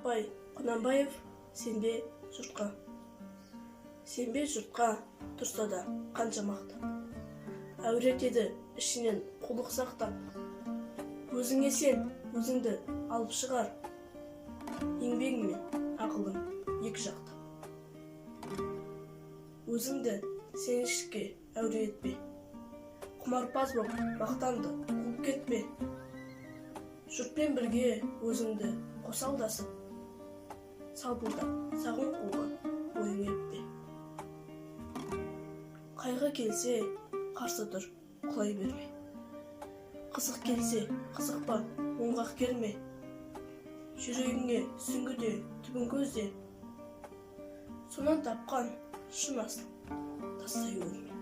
Абай Құнанбаев, «Сенбе жұртқа». Сенбе жұртқа, тұрса да қанша мақтап. Әуре етеді ішінен қулық сақтап. Өзіңе сен, өзіңді алып шығар. Еңбегің мен ақылың екі жақтап. Өзіңді сеніштікке әуре етпе. Құмарпаз боп мақтанды қуып кетпе. Жұртпен бірге өзіңді қоса алдасып, салпылдап сағым қуған бойың еппе. Қайғы келсе, қарсы тұр, құлай берме. Қызық келсе, қызықпа, оңғақ келме. Жүрегіңе сүңгі де, түбін көзде. Сонан тапқан шын асыл тастай көрме.